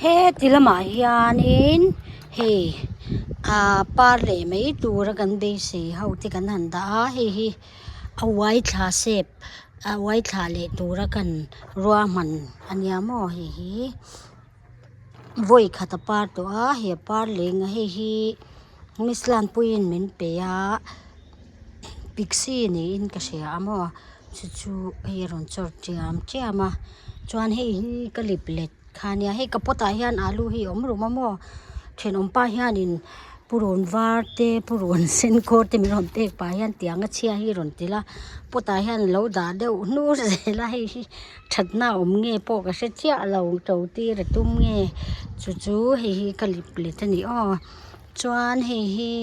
Heti lamah hianin hei ah par leh mai tura kan beisei ho te kan han dah a hei hi a uai thla shape a uai thla leh tura kan ruahman a nia maw hei hi vawi khat a par tawh a he par leng a hei hi miss Lanpuiin min pe a pixie niin ka hria a maw chu chu hei a rawn chawr chiam chiam a chuan hei hi ka lip let kha nia hei ka pot ah hian alu hi a awm rum a maw thenawm pa hianin purun var te purun sen khawr te min rawn pek pah hian tiang a chhia hi a rawn til a pot ah hian a lo dah deuh hnur zel a hei hi thatna a awm nge pawh ka hre chiah lo to tir a tum nge chu chu hei hi ka lip let a ni aw chuan hei hi.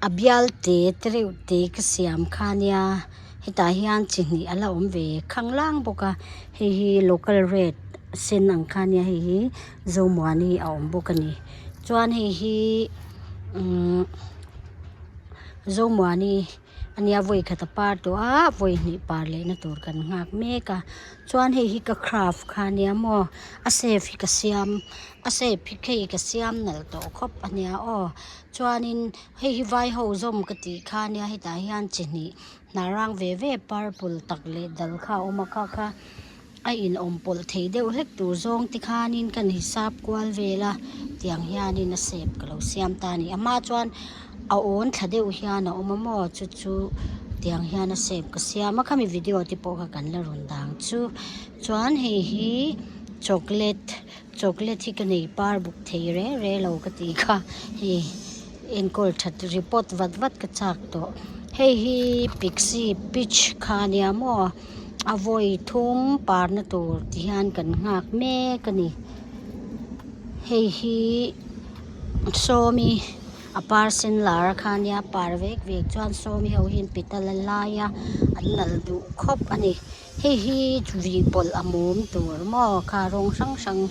A bial te te reuh te ka siam kha nia hetah hian chi hnih a la awm ve khanglang bawk a hei hi local red sen ang kha nia hei hi zomuani a awm bawk a ni chuan hei hi umm zomuani a nia vawi khat a par tawh a vawi hnih par leh na tur kan nghak mek a chuan hei hi ka craft kha nia maw a shape hi ka siam a shape hi hei ka siam nalh tawh khawp a nia aw chuanin hei hi vai ho zawm ka tih kha nia hetah hian chi hnih hnah rang ve ve purple tak leh dal kha a awm a kha kha a in awm pawlh thei deuh hlek tur zawng te khanin kan hisap kual vel a tiang hianin a shape ka lo siam ta a ni a hma chuan a awn thla deuh hian a awm a maw chu chu tiang hian a shape ka siam a khami video te pawh kha kan la rawn dang chu chuan hei hi chocolate chocolate hi ka nei par buk thei reng reng lo ka tih kha hei enkawl that report vat vat ka chak tawh hei hi pixie peach kha ania maw a vawi thum parna tur ti hian kan nghak mek a ni hei hi sawmi a par sen lar a kha ania par vek vek chuan sawmi ho hian petal a lai a an nalh duh khawp a ni. Hei hi vih pawlh a mum tur maw kha rawng hrang hrang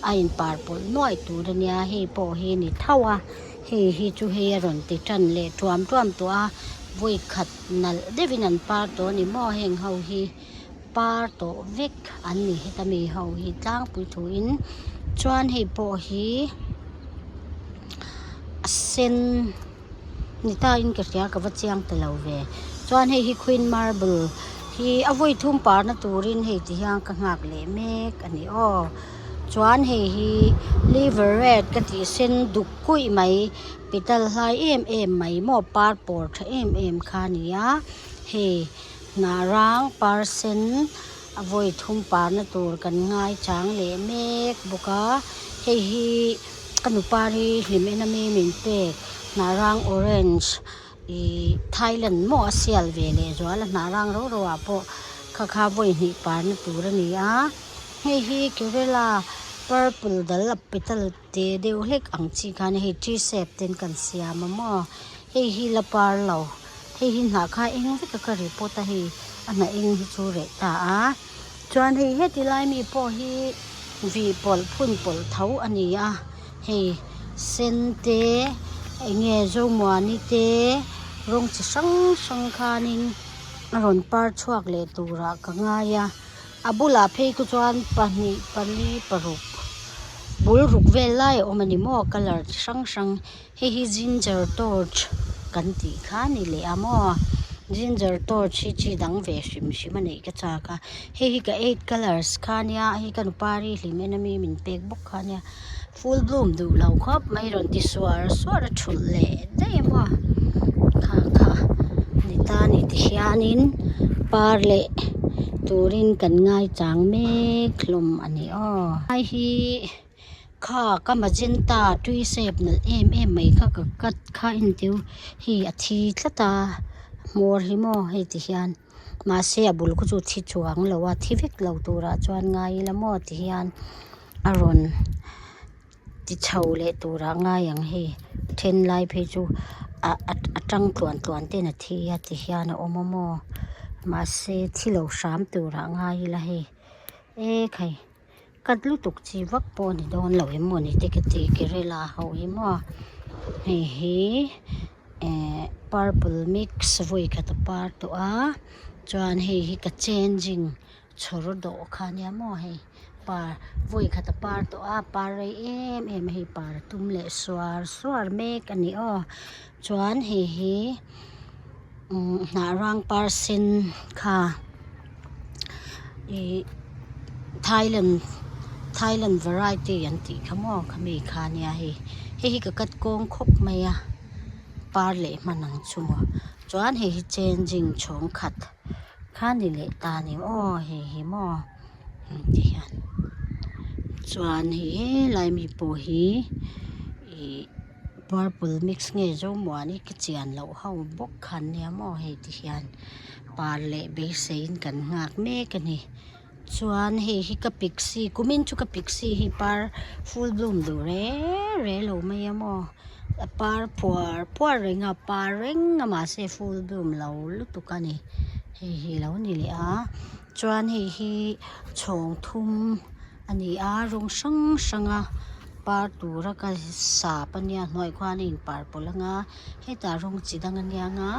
a in par pawlh nuaih tur a nia hei pawh hi ni tho a hei hi chu hei a rawn ti tan leh tuam tuam tawh a vawi khat nalh deuhin an par tawh a ni maw heng ho hi par tawh vek an ni heta mi ho hi tlangpui thu in chuan hei pawh hi a sen. Ni ta in ka hria ka va chiang ta lo ve chuan hei hi queen marble hi a vawi thum parna turin hei ti hian ka nghak leh mek a ni aw chuan hei hi liver red ka tih sen duk kuih mai petal hlai em em mai maw par pawr tha em em kha a ni a hei hnah rang par sen a vawi thum parna tur kan ngai chang leh mek bawk a hei hi. Ka nupa hi hlim en ami min pek hnah rang orange ihh Thailand maw a sial ve leh zual a hnah rang rau rau ah pawh kha kha vawi hnih parna tur a ni a hei hi Kerala purple dal a petal te deuh hlek ang chi khan hei tree shape ten kan siam a maw hei hi la par lo hei hi hnah kha eng vek a ka report a hei a hnah eng hi chu reh ta a. Chuan hei heti lai mi pawh hi vih pawlh phun pawlh tho a ni a hei sen te eng nge zomuani te rawng chi hrang hrang khanin a rawn par chhuak leh turah ka ngai a a bulah phei khu chuan pahnih pali paruk bul ruk vel lai a awm a ni maw colour chi hrang hrang. Hei hi ginger torch kan tih kha a ni leh a maw ginger torch hi chi dang ve hrim hrim a neih ka chak a hei hi ka eight colours kha a nia hei ka nupari hlim en ami min pek bawk kha a nia full bloom duh lo khawp mai rawn ti suar suar a thulh leh daih a maw kha kha ni ta a ni tihianin par leh turin kan ngai chang mek hlawm a ni aw hei hi. Kha ka magenta tui shape nalh em em mai kha ka cut kha entir hi a thi tlat a hmawr hi maw hei ti hian mahse a bul khu chu thi chuang lo a thi vek lo turah chuan ngai ila maw ti hian a rawn ti chho leh turah ngai ang hei then lai phei chu ah a tang tluan tluan ten a thi a ti hian a awm a maw mahse thi lo hram turah ngai ila hei ekhai. Cut lutuk chi vak pawh a ni dawn lo em mawni te ka ti Kerala ho hi maw hei hi eh purple mix vawi khat a par tawh a chuan hei hi ka changing chhawr dawh kha ania maw hei. par vawi khat a par tawh a par rei em em a hei par a tum leh suar suar mek a ni aw chuan hei hi umm hnah rang par sen kha ihh Thailand Thailand variety an tih kha maw khami kha nia hei hei hi ka cut kawng khawp mai a par leh hman ang chu maw chuan hei hi changing chhawng khat kha ni leh ta a ni aw hei hi maw ti hian chuan hei helai mi pawh hi ih purple mix nge zomuani ka chian loh ho bawk kha an nia maw hei ti hian par leh beiseiin kan nghak mek a ni chuan hei hi ka pixie kumin chu ka pixie hi par full bloom duh reng reng lo mai a maw a par phuar phuar reng a par reng a mahse full bloom lo lutuk a ni hei hi a lo ni leh a chuan hei hi chhawng thum a ni a rawng hrang hrang a par tura ka sap a nia hnuai khuan a inpar pawlh ang a hetah rawng chi dang a nia ang a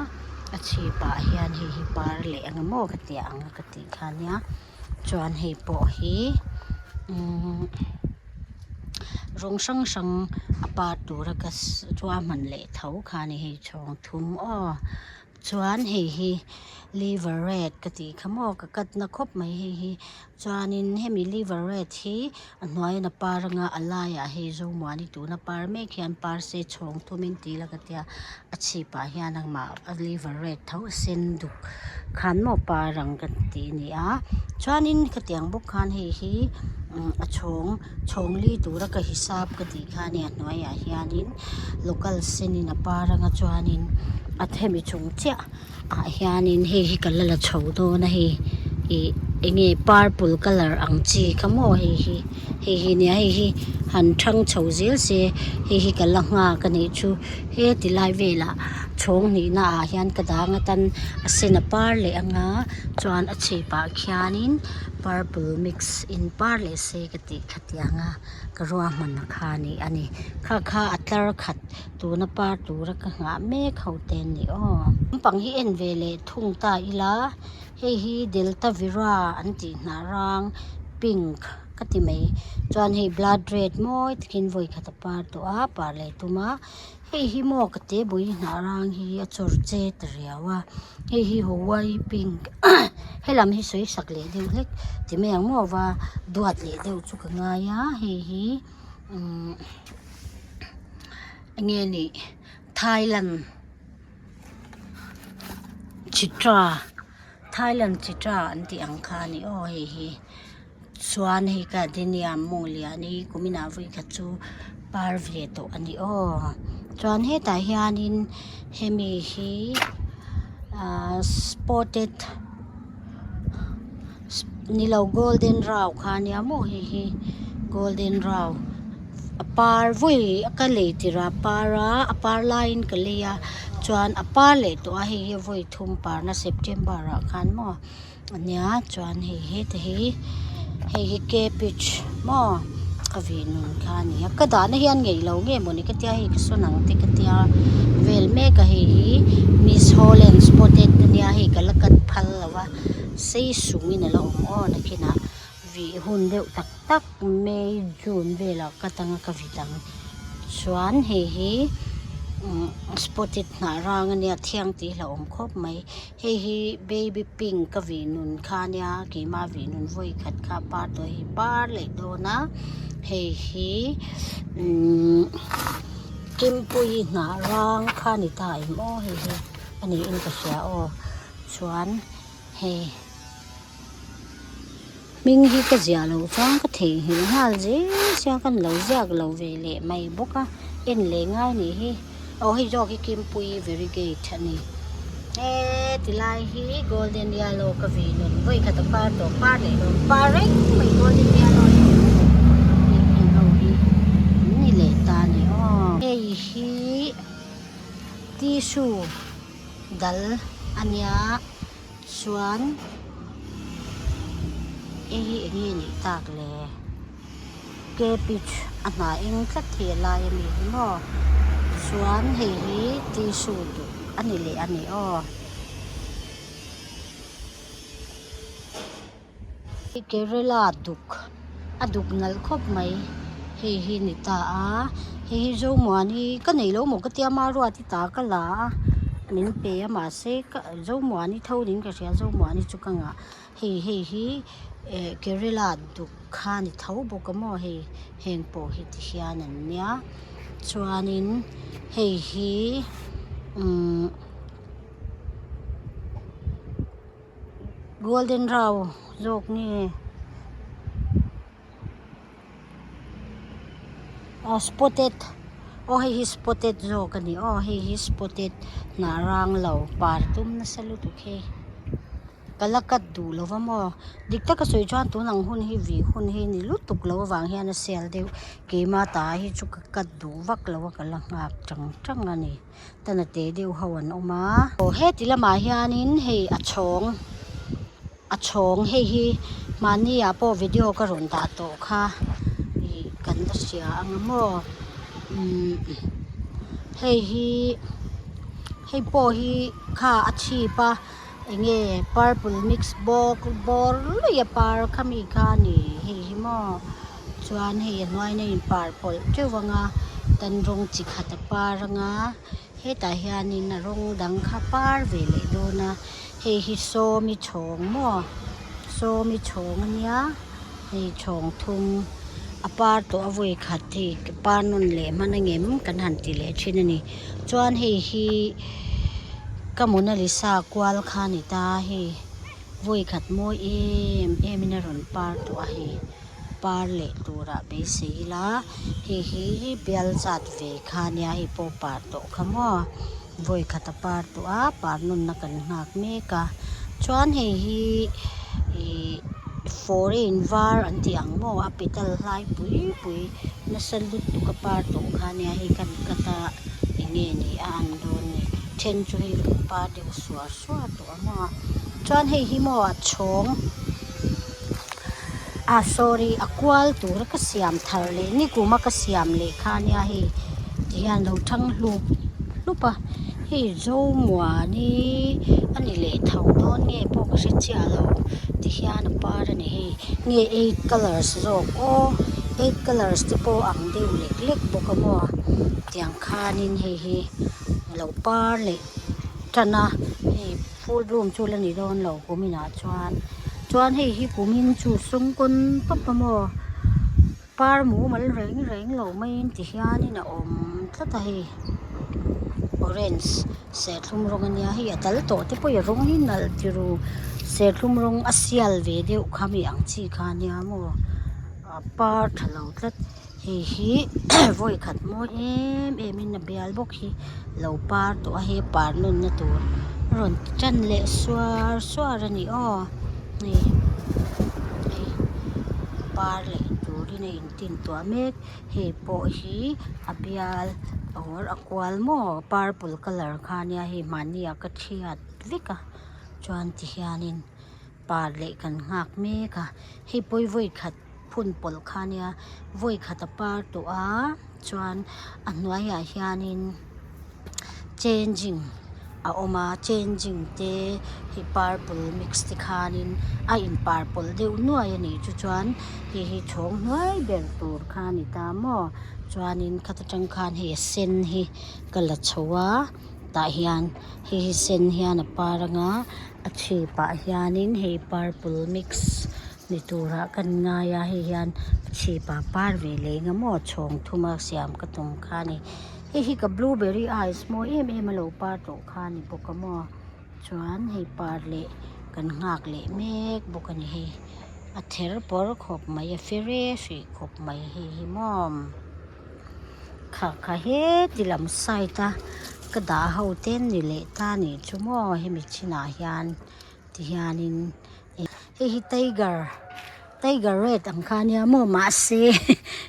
a chhip ah hian hei hi par leh ang maw ka ti ang a ka tih kha a nia chuan hei pawh hi umm rawng hrang hrang a par tura ka ruahman leh tho kha a ni hei chhawng thum aw. Chuan hei hi liver red ka tih kha maw ka cut na khawp mai hei hi chuanin hemi liver red hi a hnuaiin a par anga a laiah hei zomuani tuna par mek hian par se chhawng thumin ti ila ka tia a chhipah hian amah a liver red tho a sen duk khan maw par ang ka tih a ni a chuanin khatiang bawk khan hei hi a chhawng chhawng li tura ka hisap ka tih kha a ni a hnuaiah hianin local senin a par anga chuanin a hemi chung chiah ah hianin hei hi ka la la chho dawn a hei ih eng nge purple colour ang chi kha maw hei hi hei hi nia hei hi han thang chho zel se hei hi ka la nghak a nih chu he ti lai velah chhawng hnihna ah hian ka dang atan a sen a par leh anga chuan a chhipah khianin purple mix in par leh se ka tih kha tiang a. Ka ruahman kha a ni a ni. Kha kha a tlar khat tuna par tura ka nghah mek ho te a ni aw. Naupang hi en ve leh thung ta ila hei hi delta vera an tih hnah rang pink ka ti mai chuan hei blood red mawi takin vawi khat a par tawh a par leh tum a hei hi maw ka te bawih hnah rang hi a chawr che ta riau a hei hi hawaii pink helam hi sawi sak leh deuh hlek ti mai ang maw va duat leh deuh chu ka ngai a hei hi umm eng nge nih Thailand chitra Thailand chitra an tih ang kha a ni aw hei hi. Chuan hei ka diniam mawng lian hi kuminah vawi khat chu par ve tawh a ni aw. Chuan hetah hianin hemi hi ahh spotted ni lo golden rau kha a nia maw hei hi golden rau a par vawi ka lei tirh a par a a par laiin ka lei a chuan a par leh tawh a hei hi vawi thum parna september ah khan maw. Ania chuan hei heta hi hei hi cabbage maw ka vih nun kha a ni a ka dahna hian ngeih lo nge mawni ka tia hei ka sawn ang te ka tia vel mek a hei hi miss holland spotted ania hei ka la cut phal lo a sei sungin a la awm aw nakinah vih hun deuh tak tak may june velah ka cut anga ka vit ang chuan hei hi umm spotted hnah rang ania thiang tih hlauhawm khawp mai. Hei hi baby pink ka vih nun kha ania keimah vih nun vawi khat kha par tawh hi par leh dawn a hei hi umm kimpuii hnah rang kha a ni ta em aw hei hi a niin ka hria aw chuan hei hming hi ka ziah loh chuan ka theihnghilh nghal zel sia kan lo ziak lo ve leh mai bawk a en leh ngai a nih hi. Aw hei zawk hi Kimpuii varigate a ni he tilai hi golden yellow ka vei nun vawi khat a par tawh par leh dawn par reng mai golden yellow hi hei heng ho hi an ni leh ta a ni aw hei hi tissue dal a nia chuan hei hi eng nge nih tak le. Cabbage a hnah eng tlat hi a lai a ni hi maw chuan hei hi tissue duk a ni leh a ni aw. Kerala duk. A duk nalh khawp mai hei hi ni ta a hei hi Zomuani ka nei lo maw ka tia Maruati ta ka la a min pe a mahse ka Zomuani tho niin ka hria Zomuani chu ka ngah hei hei hi eh Kerela duk kha a ni tho bawk a maw hei heng pawh hi ti hian an nia chuanin hei hi umm. Golden rau zawk nge aw spotted aw hei hi spotted zawk a ni aw hei hi spotted hnah rang lo par tum nasa lutuk hi ka la cut duh lo va maw dik taka sawi chuan tun ang hun hi vih hun hi ni lutuk lo avang hian a sel deuh keima ta hi chu ka cut duh vak lo a ka la nghak tang tang a ni. Tana te deuh ho an awm a. Aw heti lamah hianin hei a chhawng a chhawng hei hi mahni ah pawh video ka rawn dah tawh kha ih kan la hria ang a maw umm hei hi hei pawh hi kha a chhip a eng nge purple mix bawk bawr luih a par kha mi kha a ni hei hi maw. Chuan hei a hnuaiin a inpar pawlh teuh ang a tan rawng chi khat a par ang a hetah hianin a rawng dang kha par ve leh dawn a hei hi sawmi chhawng maw sawmi chhawng a nia hei chhawng thum a par tawh a vawi khat hei par nawn leh hman angem kan han ti leh thin a ni chuan hei hi ka monalisa kual kha a ni ta hei vawi khat mawi em em in a rawn par tawh a hei. Par leh turah beisei ila hei hi bial zat ve kha ania hei pawh par tawh kha maw vawi khat a par tawh a par nawnna kan nghak mek a chuan hei hi ihh foreign var an tih ang maw a petal hlai pui pui nasa lutuk a par tawh kha ania hei kan cut a eng nge ni a an dawn ni then chu hei rawn par deuh suar suar tawh a maw chuan hei hi maw a chhawng. Ah sorry a kual tura ka siam thar leh nikuma ka siam leh kha ania hei ti hian lo thang hlup hlup a hei Zomuani a ni leh tho dawn nge pawh ka hre chiah lo ti hian a par a ni hei nge eight colours zawk aw eight colours te pawh ang deuh lek lek bawk a maw tiang khanin hei hi lo par leh tan a hei. Full bloom chu la ni dawn lo kumin ah chuan chuan hei hi kumin chu sawngkawn tawp a maw par mumal reng reng lo maiin ti hianin a awm tlat a hei orange serthlum rawng ania hei a dal tawh te pawh i rawng hi nalh tiru serthlum rawng a sial ve deuh kha mi ang chi kha ania maw a par tha lo tlat. Hei hi vawi khat mawi em em in a bial bawk hi lo par tawh a hei par nawn na tur a rawn ti tan leh suar suar a ni aw hei hei par leh turin a in tin tuah mek hei pawh hi a bial or a kual maw purple colour kha ania hei mahni ah ka thiat vek a chuan ti hianin par leh kan nghak mek a hei pawh hi vawi khat. Phun pawlh kha ania vawi khat a par tawh a chuan a hnuaiah hianin changing a awm a changing te hi purple mix te khanin a in par pawlh deuh nuai a nih chu chuan hei hi chhawng hnuai ber tur kha a ni ta maw chuanin khata tang khan hei a sen hi ka la chho a tah hian hei hi sen hian a par anga a chhipah hianin hei purple mix. Ni turah kan ngai a hei hian chhipa par ve leh eng emaw chhawng thuma siam ka tum kha a ni hei hi ka blueberry ice mawi em em a lo par tawh kha a ni bawk a maw chuan hei par leh kan nghak leh mek bawk a ni hei a ther pawr khawp mai a fere hrih khawp mai hei hi maw kha kha heti lam side a ka dah ho te an ni leh ta a nih chu maw hemi chinah hian tihianin. Hei hi tiger tiger red ang kha ania maw mahse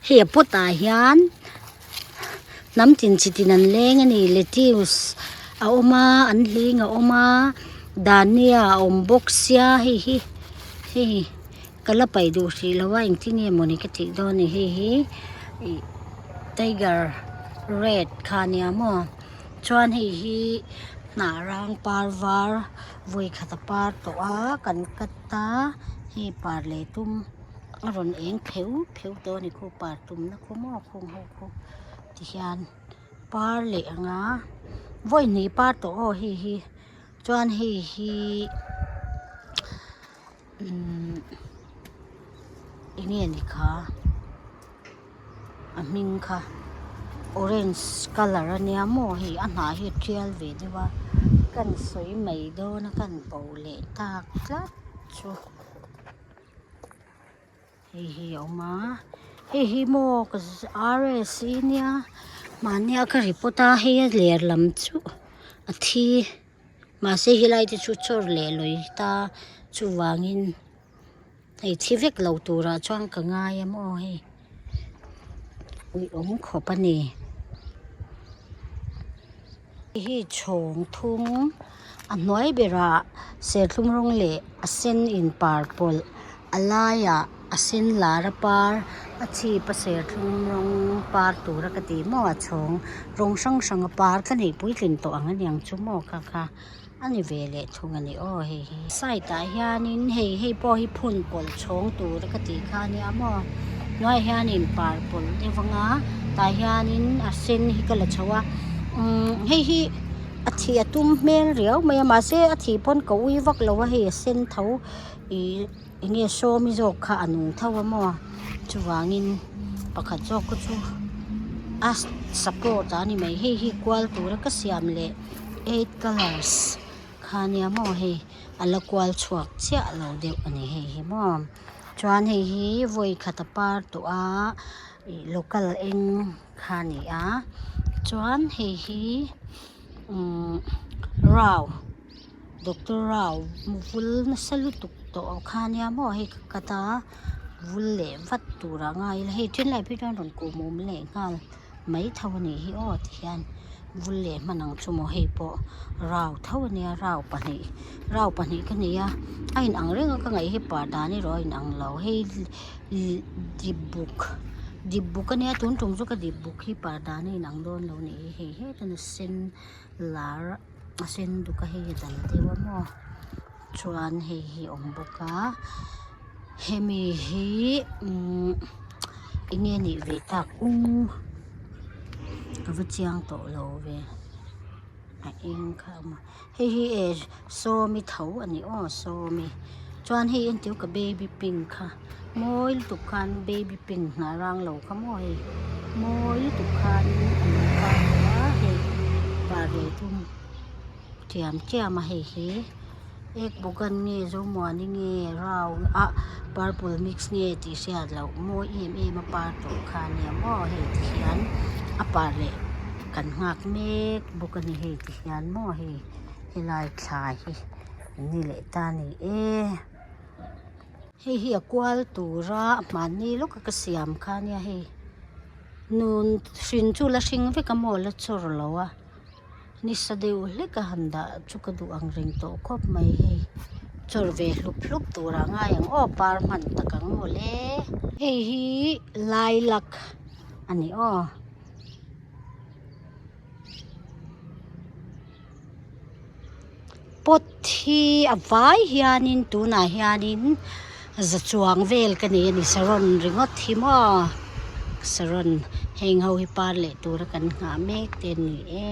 hei a pot ah hian hnam tin chi tin an leng a ni lettuce a awm a an hling a awm a dania a awm bawk sia hei hi hei ka la paih duh hrih lo a engtin nge mawni ka tih dawn ni hei hi ih tiger red kha ania maw chuan hei hi hnah rang par var. Vawi khat a par tawh a kan cut a hei par leh tum. a rawn eng pheuh pheuh tawh a ni khu par tumna khu maw khung ho khu tihian par leh ang a vawi hnih par tawh aw hei hi chuan hei hi umm eng nge ni kha a hming kha orange colour a nia maw hei a hnah hi a tial ve deuh a kan sawi mai dawn a kan bo leh tak tlat chu. Hei hi a awm a hei hi maw ka R S I nia mahnia ka report a hei a ler lam chu a thi mahse helai te chu chawr leh lawi ta chuvangin hei thi vek lo turah chuan ka ngai a maw hei ui awm khawp a ni. Hei hi chhawng thum a hnuai berah serthlum rawng leh a sen in par pawlh a laiah a sen lar a par a chhip a serthlum rawng par tura ka tih maw a chhawng rawng hrang hrang a par ka neih puitlin tawh ang aniang chu maw kha kha a ni ve leh thung a ni aw hei hi side ah hianin hei hei pawh hi phun pawlh chhawng tur ka tih kha ania maw hnuaiah hianin par pawlh deuh anga tah hianin a sen hi ka la chho a umm hei hi a thih a tum hmel riau mai a mahse a thih pawn ka ui vak lo a hei a sen tho ih eng nge sawmi zawk kha a nung tho a maw chuvangin pakhat zawk kha chu a support a ni mai hei hi kual tura ka siam leh. Eight colours kha nia maw hei a la kual chhuak chiah lo deuh a ni hei hi maw chuan hei hi vawi khat a par tawh a ih local eng kha a ni a chuan hei hi umm rau doctor rau vul nasa lutuk tawh kha nia maw hei ka cut a vul leh vat tur ah ngai ila hei then lai phei chuan rawn kuh mum leh nghal. Mai tho a nih hi aw tihian vul leh hman ang chu maw hei pawh rau tho a nia rau pahnih rau pahnih ka nei a a inang reng a ka ngaih hi par dan erawh a inang lo hei dip buk dip buk a nia tun tum chu ka dip buk hi par dan a inang dawn lo a nih hi hei hetan a sen lar a sen duk a hei a dal deuh a maw chuan hei hi a awm bawk a hemi hi umm eng nge nih ve tak u ka va chiang tawh lo ve a eng kha a awm a hei hi eh sawmi tho a ni aw sawmi chuan hei entir ka baby pink kha mawi lutuk khan baby pink hnah rang lo kha maw hei mawi lutuk khan a lo par tawh a hei par ve thung. Thiam chiam a hei hi ek bawk an nge zomuani nge rau ah purple mix nge tih hriat loh mawi em em a par tawh kha ania maw hei ti hian a par leh kan nghak mek bawk a ni hei ti hian maw hei helai thla hi an ni leh ta a ni e hei hi a kual tura hmanni lawka ka siam kha ania hei nun hrin chu la hring vek a maw la chawr lo a. Nisa deuh hlek a han dah chu ka duh ang reng tawh khawp mai hei chawr ve hlup hlup turah ngai ang aw par hman tak ang maw le hei hi lilac a ni aw. Pot hi a vai hianin tunah hianin za chuang vel ka nei a ni saron ringawt hi maw saron heng ho hi par leh tura kan nghah mek te a ni e.